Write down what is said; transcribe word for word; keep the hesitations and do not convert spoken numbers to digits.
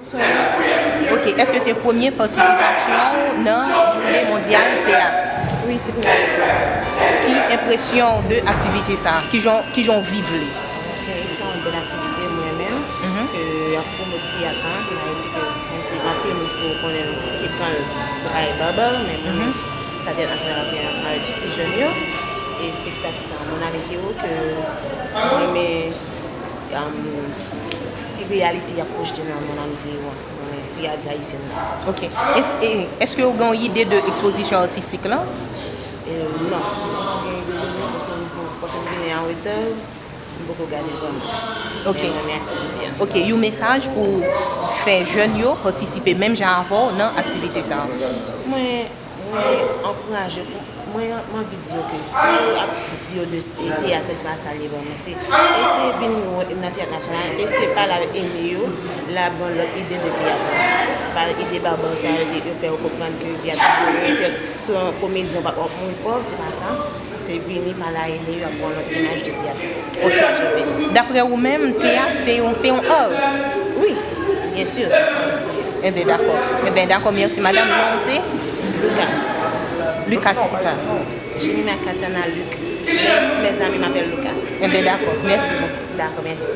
Ok, èske se premye patisipasyon w nan jounen mondyal teyat? Wi, se premye patisipasyon. Ki enpresyon w de aktivite sa a? Kijan kijan w viv li? Ok, se yon bèl aktivite, mwen menm, ke y ap pwomot teyat la. Mwen di ke menm si anpil moun ki poko konnen l, ki pran l pou bagay baba, men mwen menm, sa teyat nasyonal ap fè ansanm avèk ti jèn yo. E espektak sa, Mon Ami Pierrot, ke mwen renmen um, reyalite y ap pwojte nan Mon Ami Pierrot an, nan reyalite ayisyèn nan. Ok. Èske w gen yon ide de ekspozisyon atistik lan? E, non, mwen gen ide de non, paske m vini an reta, m poko gade l vrèman. Ok. Men mwen renmen aktivite an. Ok, yon mesaj pou fè jèn yo patisipe menm jan avè w nan aktivite sa a? Mwen Mwen ankouraje pou mwen mwen anvi di yo ke si yo ap di yo de teyat se pa sa li ye vrèman se eseye vin nan teyat nasyonal eseye pale avèk ene yo la ban lòt ide de teyat la pa ide baba sa yo te yo fè yo konprann ke teyat se yon komedyen w p ap mouri pòv se pa sa se vini pale a ene yo ap ban lòt imaj de teyat ankouraje vini Daprè ou menm, teyat se yon se yon art? Wi, byen si se Enben dakò. Enben dakò, mèsi madanm. Non w se? Lucas. Lucas kisa? Jimmy Macatana Luc. Mes amis m'appellent Lucas. Enben dakò, mèsi bokou. Dakò, mèsi.